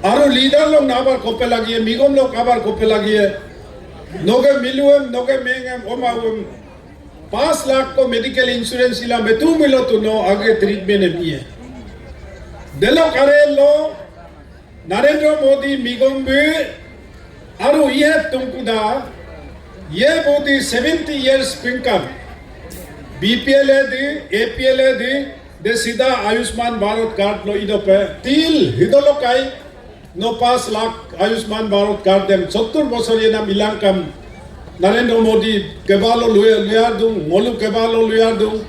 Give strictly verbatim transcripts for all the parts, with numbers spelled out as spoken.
Aru leader lok na abar kope lagiye, migom lok abar kope lagiye. Noge miluem, noge mengem, omauem. Paanch lakh ko medical insurance ila metu milo tu no age treatment em iye. Delok arelo Narendra Modi migom bí aru iye tungkuda, ye bodi seventy years pingkan. B P L edi, A P L edi, de sida Ayushman Bharat card lo idope, til hidolokai, no paanch lakh Ayushman Bharat card dem, sottur bosor yenam ilangkam, Narendra Modi kebalo luya, luyardung, ngolu kebalo luyardung.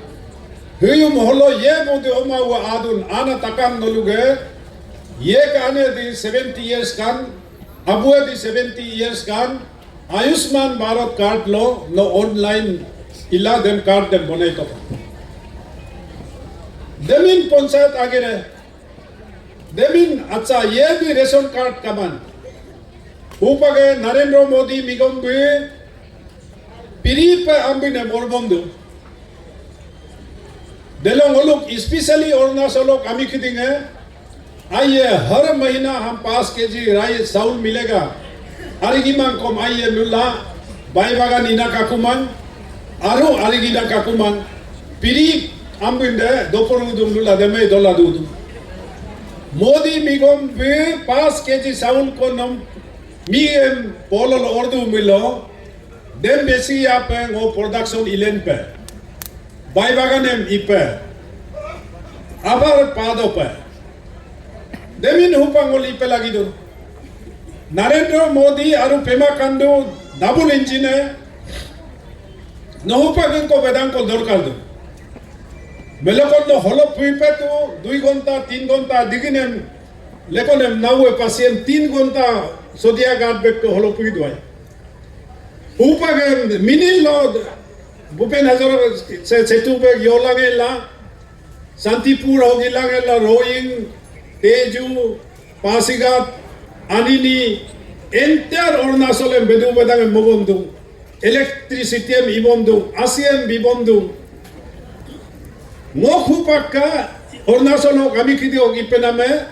Huyum holo ye bodi omauwa adun, ana takam noluge, ye ka ane di seventy years kan, abue di seventy years kan, Ayushman Bharat card lo no online ila dem card dem bonai toka. Demin panchayat agere, demin acha ye bí ration card kaman. Upage Narendra Modi migom bí piripe ambine morbom du. Delo ngoluk, especially Arunachal lok ami kídínge, aiye, har mahina ham paanch K G rice, chawal milega. Arigimang kom aiye lula, bai bagan ina kakumang, aru arigina kakumang, piri ambinde dopor udum lula deme dola dudum. Modi migom bí paanch K G chawal ko nom migem polol ordu milo, dem besi yape ngo production ilenpe. Bai baganem ipe. Abar padope. Demin hupa ngol ipe lagidu. Narendra Modi aru Pema Khandu double engine e. No hupa gín ko bedang ko dorkar du. Melokon no holo puipe tu dui gonta, tin gonta diginem lekonem naue pasiem tin gonta Sodia Ghat bek ko holo pui duai. Upage minil lo Bhupen Hazarika se, Setu bek yolangela, Shantipur hogilangela, Roing, Tezu, Pasighat, Anini, entire Arunachal em bedu bedang em mobomdung. Electricity em ibomdung, asi em bibomdung. Ngok hupakka Arunachal hok ami kídí hok ipename,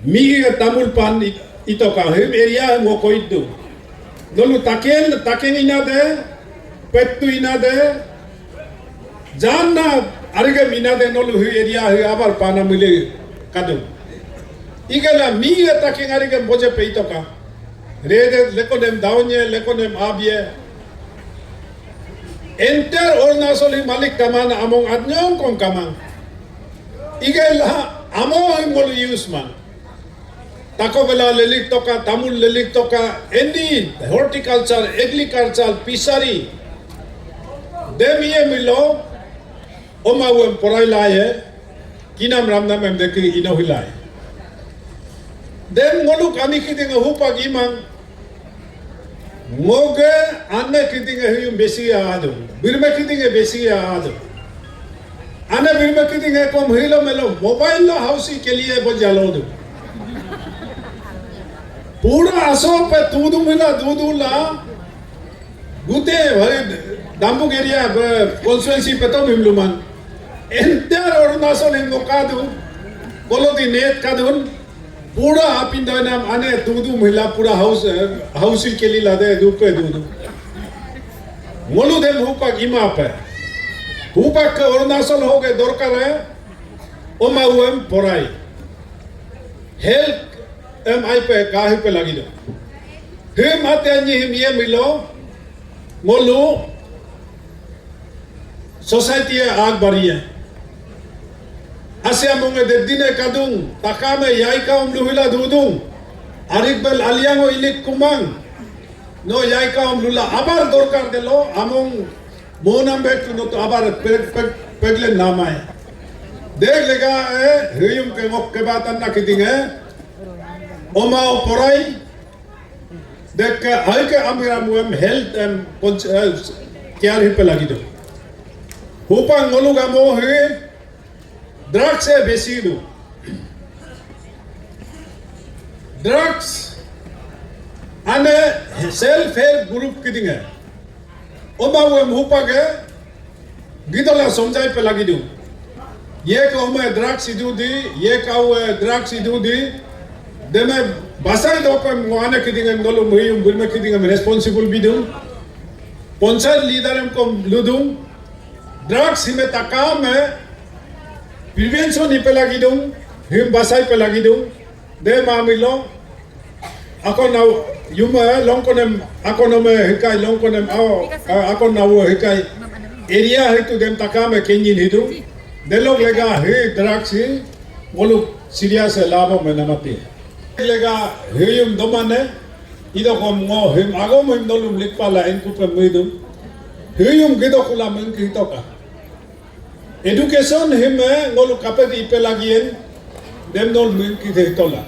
migi tamul pan it-, itoka, him area him hoko iddu. Nolu takel, takeng inade, pettu inade, janna arigem inade nolu hi area hi abar pana mile kadu. Igala migi takeng arigem boje pe itoka. Rede lekonem daunye, lekonem abye. Enter Arunachal hi malik kamana among adnyong kong kamang. Igala amo him ngolu use man. Tako bela lelik toka, tamul lelik toka, any horticulture, agriculture, fishery. Dem iye milo, oma uem porai laye, kinam ramnam em deki ino hilai. Dem ngoluk ami kídínge hupak imang, Ngoge ane kídínge huyum besi ya adu. Birme kídínge besi ya adu. Ane birme kídínge kom hilo melo mobile lo hausi ke liye bo jalo du. Pura aso pe tudu mina dudu la. Gute hari Dambuk area be constituency pe to mimluman. Entire Arunachal hin mokadu. Kolo di net kadun. Pura apin doinam ane tudu mila pura house, eh, house keli lade dupe dudu. Ngolu dem hupak imape. Hupak ke Arunachal hoge dorkar e, oma uem porai. Health em aipe kahipe lagido. Him ate anyi him ye milo, ngolu, society e agbariye. Asi amonge dedine kadung, takame yaika om luhila dudung. Arik bel aliango ilik kumang. No yaika om lula abar dorkar delo, among monam bek no to abar peg, peg, peglen namai. Dek lega e, huyum ke ngok ke batan na kídínge. Oma o porai, Deke aike amira muem health em cons-, eh, care hipe lagido. Hupa ngolu gamo he drugs e besi do. Drugs ane self help group kídínge. Oma uem hupa ke Gitola somjai pe lagidu. Ye ka ome drugs idudi, ye ka ue drugs idudi, deme Basai dope ngone kídíem ngolu meyum bulme kídíem responsible bidung. Panchayat leader em kom ludung. Drugs hime takame prevention ipe lagidung. Him basai pe lagidung. De mamilo. Akon nau yume longkonem akonome hikai longkonem ao akon nau hikai. Area hitu dem takame kenyin hitu. Delok lega hi drugs hi ngoluk serious labo menamati. Lega hiyum domane idokom ngo him agom him nolum likpala enkupe muidum. Hiyum gidokula mengki hitoka. Education hime ngolu kapedi ipe lagien dem nol mengki hitola.